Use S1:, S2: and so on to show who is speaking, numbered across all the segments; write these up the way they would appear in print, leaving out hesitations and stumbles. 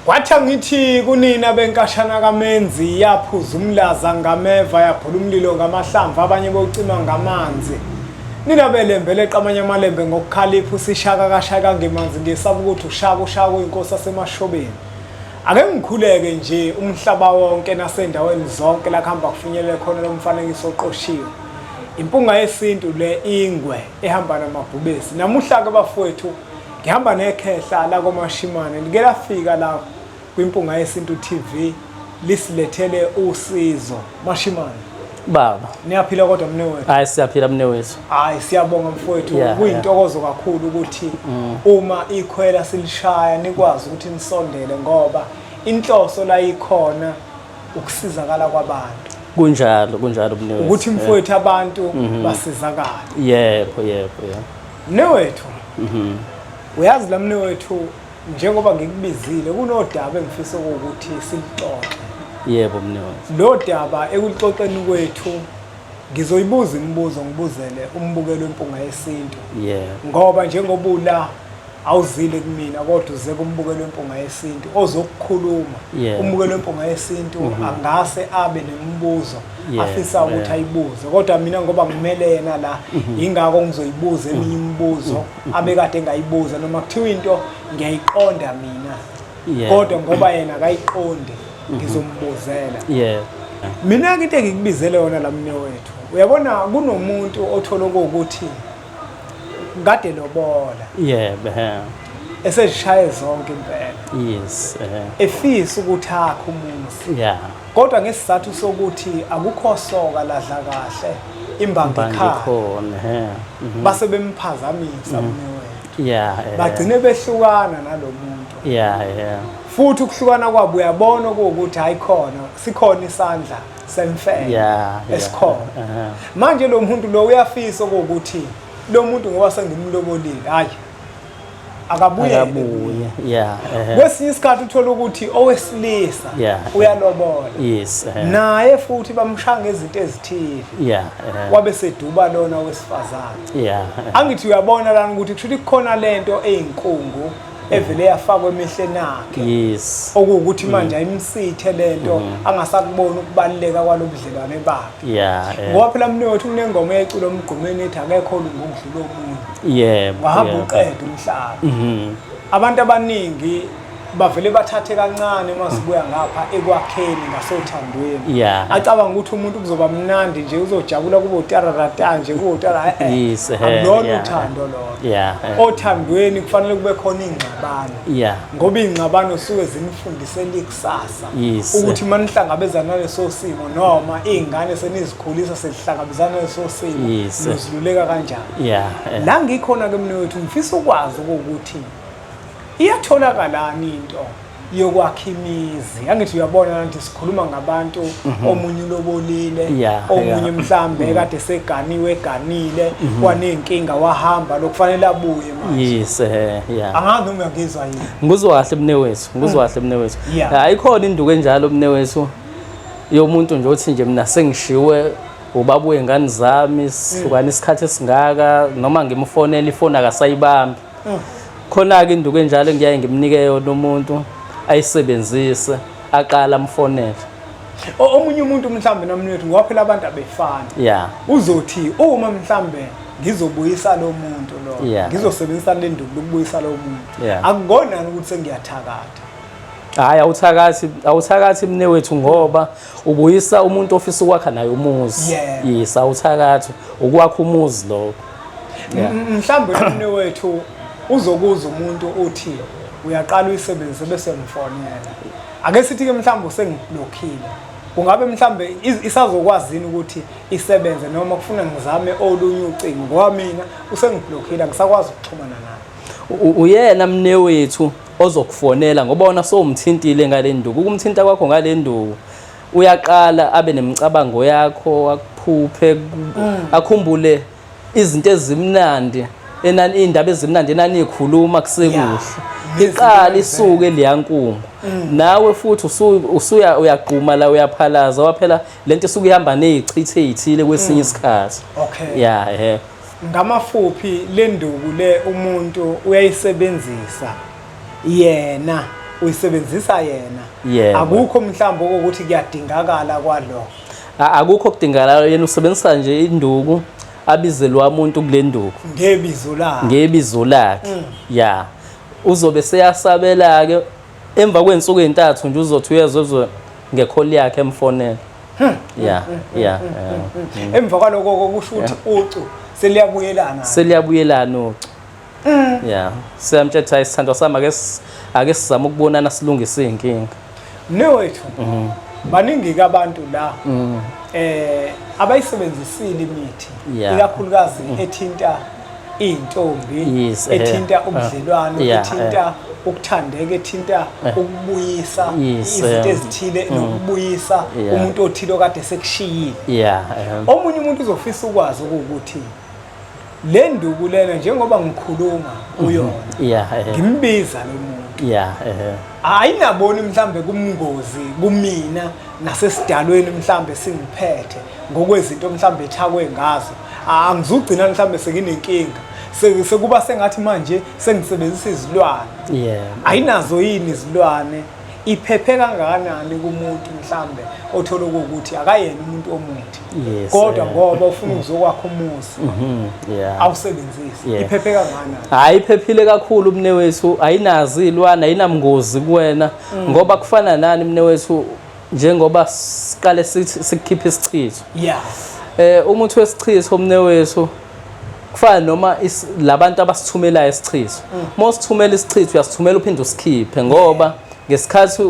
S1: Kwathi angithi kunina benkashana kaMenzi, yaphuza umlaza ngameva, yaphula umlilo ngamahlamvu, abanye bowucima ngamanzi. Nina belembe leqa amanye amalembe ngokukhalipha, usishaka kashaka ngemanzi, ngesaba ukuthi ushaka ushaka uyinkosi yasemashobeni. Ake ngikhuleke nje umhlaba wonke nasendaweni zonke la kuhamba kufinyelele khona lo mfanekiso oqoshiwe. Impunga yesintu le ingwe ehamba namabhubesi. Namuhla-ke bafowethu ngihamba nekhehla lakoMashimane, like lafika la kwiMpunga Yesintu TV lisilethele usizo. Mashimane.
S2: Baba.
S1: Niyaphila kodwa mnewethu?
S2: Hayi, siyaphila mnewethu.
S1: Hayi, siyabonga mfowethu. Kuyintokozo kakhulu ukuthi uma ikhwela silishaya nikwazi ukuthi nisondele, ngoba inhloso la ikhona ukusizakala kwabantu.
S2: Kunjalo, kunjalo mnewethu.
S1: Ukuthi mfowethu abantu basizakale.
S2: Yebo, yebo, yebo.
S1: Mnewethu. Uyazi la mnewethu, njengoba ngikubizile kunodaba engifisa ukuthi silixoxe.
S2: Yebo mnewethu.
S1: Lo daba ekuxoxeni kwethu ngizoyibuza imibuzo, ngibuzele umbukelo weMpunga Yesintu. Ngoba njengoba ula awuzile kumina kodwa uze kumbukelo weMpunga Yesintu ozokukhuluma. Umbukelo weMpunga Yesintu angase abe nemibuzo afisa ukuthi ayibuze, kodwa mina ngoba ngimele yena la, ingakho ngizoyibuza eminye imibuzo abekade engayibuza, noma kuthiwa into ngiyayiqonda mina, kodwa ngoba yena akayiqondi ngizombuzela. Mina ke into engikubizele yona la mnewethu, uyabona kunomuntu othola ukuthi kade lobola,
S2: Yebo.
S1: Esezishaye zonke impela, efisa ukuthi akhe umuzi, kodwa ngesizathu sokuthi akukho soka ladla kahle imbangi
S2: Imbangi
S1: ekhaya,
S2: khona, he.
S1: Base bemphazamisa mnewethu, bagcine behlukana nalomuntu. Futhi ukuhlukana kwabo uyabona ukuthi hayi khona sikhona isandla semfene esikhona. Manje lo muntu lo uyafisa ukuthi lo muntu ngoba sengimlobolile, hayi akabuyele.
S2: Akabuye.
S1: Kwesinye isikhathi uthola ukuthi owesilisa uyalobola, naye futhi bamshaya ngezinto ezithile, wabe seduba lona wesifazane. Angithi uyabona lana ukuthi kusho ukuthi kukhona lento eyinkungu evele yafakwa emehleni akhe, okuwukuthi manje ayimsithe lento, angasakuboni ukubaluleka kwalobudlelwane bakhe. Ngoba phela mnewethu kunengoma eyayiculwa emgqumeni ethi akekho olunga ukudlula omunye. Wahamba uqeda umhlaba. Abantu abaningi bavele bathathe kancane uma sibuya ngapha ekwakheni ngasothandweni. Acabanga ukuthi umuntu kuzoba mnandi nje, uzojabula kube utararata nje, kube utara akulona uthando lolo. Othandweni kufanele kube khona ingxabano. Ngoba ingxabano suke zinifundisela ikusasa. Ukuthi uma nihlangabezana naleso simo noma izingane senizikhulisa selihlangabezana naleso simo, noziluleka kanjani. La ngikhona ke mnewethu ngifisa ukwazi ukuthi iyatholakala into yokwakha imizi. Angithi uyabona nathi sikhuluma ngabantu, omunye ulobolile, omunye mhlambe kade seganiwe, eganile, waney'nkinga wahamba, lokufanele abuye manje.
S2: Yes, eh yeah.
S1: Angazi noma uyangizwa yini.
S2: Ngikuzwa kahle mnewethu, ngikuzwa kahle mnewethu. Ayikhona induku enjalo mnewethu yomuntu nje othi nje mina sengishiwe ubaba wey'ngane zami, sihlukana isikhathi esingaka, noma ngimfonela ifoni akasayibambi. Khona-ke induku enjalo engiyaye ngimnike yona umuntu ayisebenzise, aqala amfonele.
S1: Omunye umuntu mhlambe nomnewethu, ngoba phela abantu abefani. Uzothi uma mhlambe ngizobuyisa lo muntu lo, ngizosebenzisa le nduku lokubuyisa lo muntu. Akukonani ukuthi sengiyathakatha?
S2: Hayi, awuthakathi, awuthakathi mnewethu, ngoba ubuyisa umuntu ofisa ukwakha naye umuzi. Yes, awuthakathi, ukwakha umuzi lokho.
S1: Mhlambe mnewethu uzokuza umuntu uthi uyaqala uyisebenzise bese ngifonela. Ake sithi ke mhlambe usengiblockile. Kungabe mhlambe isazokwazi yini ukuthi isebenze, noma kufuna ngizame olunye ucingo, ngoba mina usengiblockile angisakwazi ukuxhumana naye.
S2: Uyena mnewethu ozokufonela, ngoba wona sowumthintile ngale nduku. Ukumthinta kwakho ngale nduku, uyaqala abe nemicabango yakho, akuphuphe, akhumbule izinto ezimnandi enani, indaba ezimnandi enanikhuluma kusekuhle. Iqala isuke leya nkungu. Nawe futhi usuya uyagquma la, uyaphalaza, waphela lento isuke ihamba nezichithe ezithile kwesinye isikhathi. Yeah, eh.
S1: Ngamafuphi le nduku le umuntu uyayisebenzisa yena Uyisebenzisa yena. Akukho mhlawumbe ukuthi kuyadingakala kwalokho.
S2: Akukho kudingakala, yena usebenzisa nje induku abizelwa umuntu kule nduku
S1: ngebizo lakhe.
S2: Ngebizo lakhe. Ya. Uzobe seyasabela ke emva kwensuku ezintathu nje uzothi uyezwe ngekholi yakhe emfonela. Ya, ya.
S1: Emva kwaloko kusho ukuthi ucu seliyabuyelana.
S2: Seliyabuyelana ucu. Yeah. Siyamtshela isithandwa sami ake sizame ukubonana silungise izinkinga.
S1: Mnewethu. Baningi ke abantu la. Abayisebenzisile imithi ikakhulukazi ethinta intombi, ethinta ubudlelwano, ethinta ukuthandeka, ethinta ukubuyisa izinto ezithile nokubuyisa umuntu othile okade sekushiyile. Omunye umuntu uzofisa ukwazi ukuthi le nduku lena njengoba ngikhuluma kuyona ngimbiza lo muntu ayinaboni mhlambe kumngozi kumina nasesidalweni mhlambe singiphethe ngokwezinto mhlambe ethakwe ngazo, angizugcina mhlambe senginenkinga sekuba sengathi manje sengisebenzisa izilwane. Ayinazo yini izilwane? Iphephe kangakanani kumuntu mhlambe othola ukuthi akayena umuntu omuthi kodwa ngoba ufuna uzokwakha umuzi awusebenzise, iphephe kangakanani?
S2: Hayi, iphephile kakhulu mnewethu, ayinazo izilwane, ayinamngozi kuwena ngoba kufana nani mnewethu njengoba siqale sithi sikukhipha isichitho. Umuthi wesichitho mnewethu kufana noma labantu abasithumelayo isichitho. Uma usithumela isichitho uyasithumela uphinde usikhiphe ngoba ngesikhathi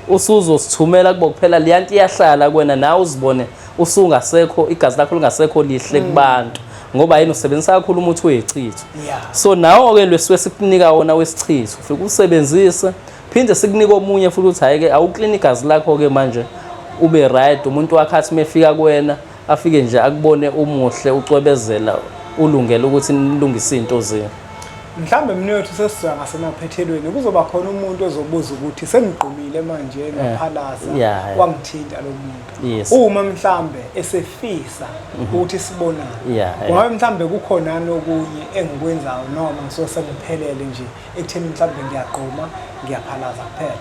S2: usuzosithumela kubo kuphela leyanto iyahlala kuwena nawe uzibone usungasekho, igazi lakho lingasekho lihle kubantu ngoba yena usebenzisa kakhulu umuthi wezichitho. So nawo ke lwesuke sikunika wona wesichitho ufike usebenzise phinde sikunike omunye futhi ukuthi hayi ke awuklini igazi lakho ke manje ube right, umuntu wakhe athi mefika kuwena afike nje akubone umuhle ucwebezela ulungele ukuthi nilungise izinto zenu.
S1: Mhlambe mnewethu sesizwa ngasemaphethelweni kuzoba khona umuntu ozobuza ukuthi sengigqumile manje ngaphalaza wangithinta lo muntu. Uma mhlambe esefisa ukuthi sibonane, kungabe mhlambe kukhona nokunye engikwenzayo noma ngisuke sengiphelele nje ekutheni mhlambe ngiyagquma ngiyaphalaza kuphela?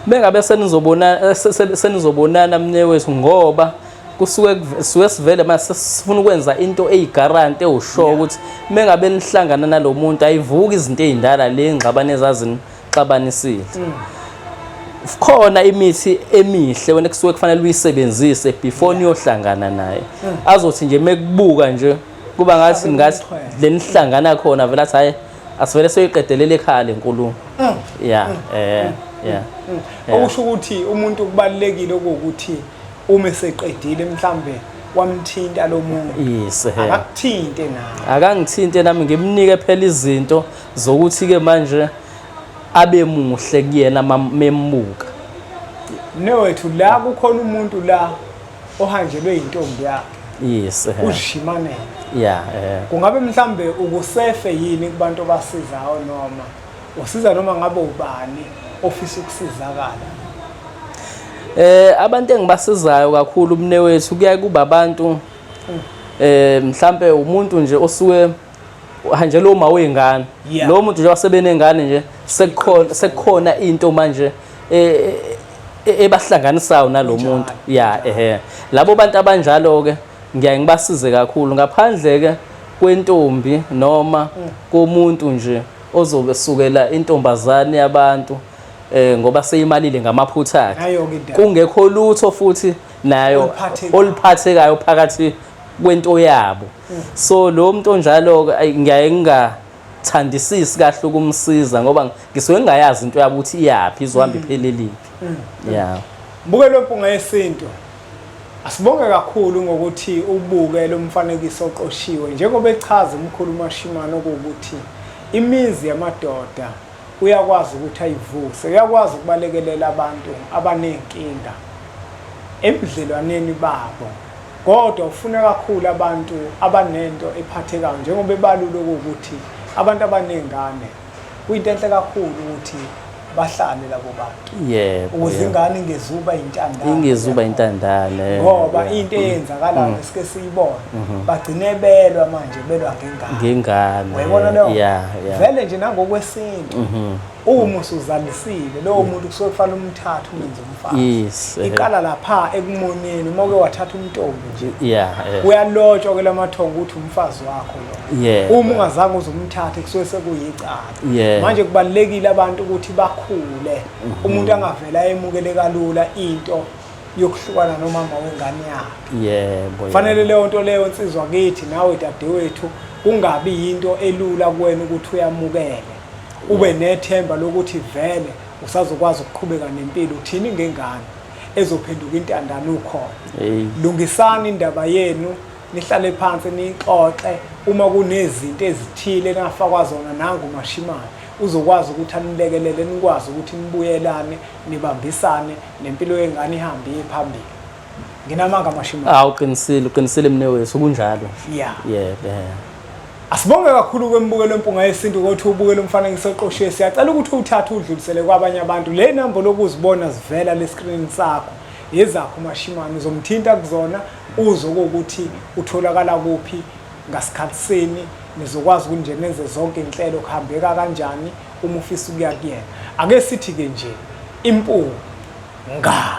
S2: Bengabe senizobonana senizobonana mnewethu ngoba kusuke suke sivele mase sifuna ukwenza into eyigaranti ewusho ukuthi mengabe nihlangana nalomuntu ayivuki izinto ezindala le ngxabano ezazinixabanisile. Khona imithi emihle wena kusuke kufanele uyisebenzise before niyohlangana naye. Azothi nje mekubuka nje kuba ngathi ngathi lenihlangana khona vele athi hayi asivele soyiqedelela ekhaya lenkulumo. Yeah.
S1: Okusho ukuthi umuntu kubalekile ukuthi uma eseqedile mhlambe wamthinta lo muntu. Akakuthinte nawe.
S2: Akangithinte nami ngimnike phela izinto zokuthi ke manje abe muhle kuyena membuka.
S1: Mnewethu la kukhona umuntu la ohanjelwe intombi yakhe. Ushimanele. Kungabe mhlambe ukusefe yini kubantu obasizayo noma usiza noma ngabe ubani ofisa ukusizakala?
S2: Abantu engibasizayo kakhulu mnewethu kuyaye kuba abantu mhlambe umuntu nje osuke hanjelwe uma wengane. Lo muntu nje wasebenengane nje sekukhona into manje ebahlanganisayo nalomuntu. Labo bantu abanjalo ke ngiyaye ngibasize kakhulu ngaphandle ke kwentombi noma komuntu nje ozobe sukela intombazane yabantu ngoba seyimalile ngamaphutha akhe kungekho lutho futhi nayo oluphathekayo phakathi kwento yabo. So lo muntu onjalo ngiyaye ngingathandisisi kahle ukumsiza ngoba ngisuke ngingayazi into yabo ukuthi iyaphi izohamba ipheleliphi.
S1: Mbukelo Mpunga Yesintu, asibonge kakhulu ngokuthi ubuke lo mfanekiso oqoshiwe njengoba echaza umkhulu Mashimane ukuthi imizi yamadoda uyakwazi ukuthi ayivuse, uyakwazi ukubalekelela abantu abanenkinga ebudlelwaneni babo, kodwa ufuna kakhulu abantu abanento ephathekayo njengoba ebalule ukuthi abantu abanengane kuyinto enhle kakhulu ukuthi bahlale labo bantu. Ukuze ingane ingezuba intandane.
S2: Ingezuba intandane.
S1: Ngoba into eyenzakalayo esike siyibone bagcine belwa manje belwa ngengane.
S2: Ngengane.
S1: Uyayibona leyo? Vele nje nangokwesintu. Uma usuzalisile lowo muntu kusuke kufanele umthathe umenze umfazi.
S2: Yes.
S1: Iqala lapha ekumoneni uma uke wathatha umntombi nje.
S2: Yeah.
S1: Uyalotshwa ke lamathongo ukuthi umfazi wakho lo.
S2: Yeah.
S1: Uma ungazange uzumthathe kusuke sekuyicala.
S2: Yeah.
S1: Manje kubalekile abantu ukuthi bakhule. Umuntu angavela emukele kalula into yokuhlukana nomama wengane yakhe.
S2: Yebo.
S1: Fanele leyo nto leyo nsizwa kithi nawe dadewethu kungabi yinto elula kuwena ukuthi uyamukele. Ube nethemba lokuthi vele usazokwazi ukuqhubeka nempilo uthini ngengane ezophenduka intandane ukhona.
S2: Hey.
S1: Lungisani indaba yenu nihlale phansi nixoxe uma kunezinto ezithile nafakwa zona nangu mashimane uzokwazi ukuthi anilekelele nikwazi ukuthi nibuyelane nibambisane nempilo yengane ihambe iye phambili. Nginamanga mashimane.
S2: Ah uqinisile, uqinisile mnewethu kunjalo.
S1: Yeah.
S2: Yebo. Yeah.
S1: Asibonge kakhulu kwembukelo empunga yesintu ukuthi ubukele umfanekiso oqoshiwe. Siyacela ukuthi uwuthathe udlulisele kwabanye abantu. Le number lokuzibona zivela le screen sakho. Yezakho mashimane uzomthinta kuzona uzwe ukuthi utholakala kuphi ngasikhathi sini nizokwazi ukuthi nje nenze zonke inhlelo kuhambeka kanjani uma ufisa ukuya kuyena. Ake sithi ke nje impunga.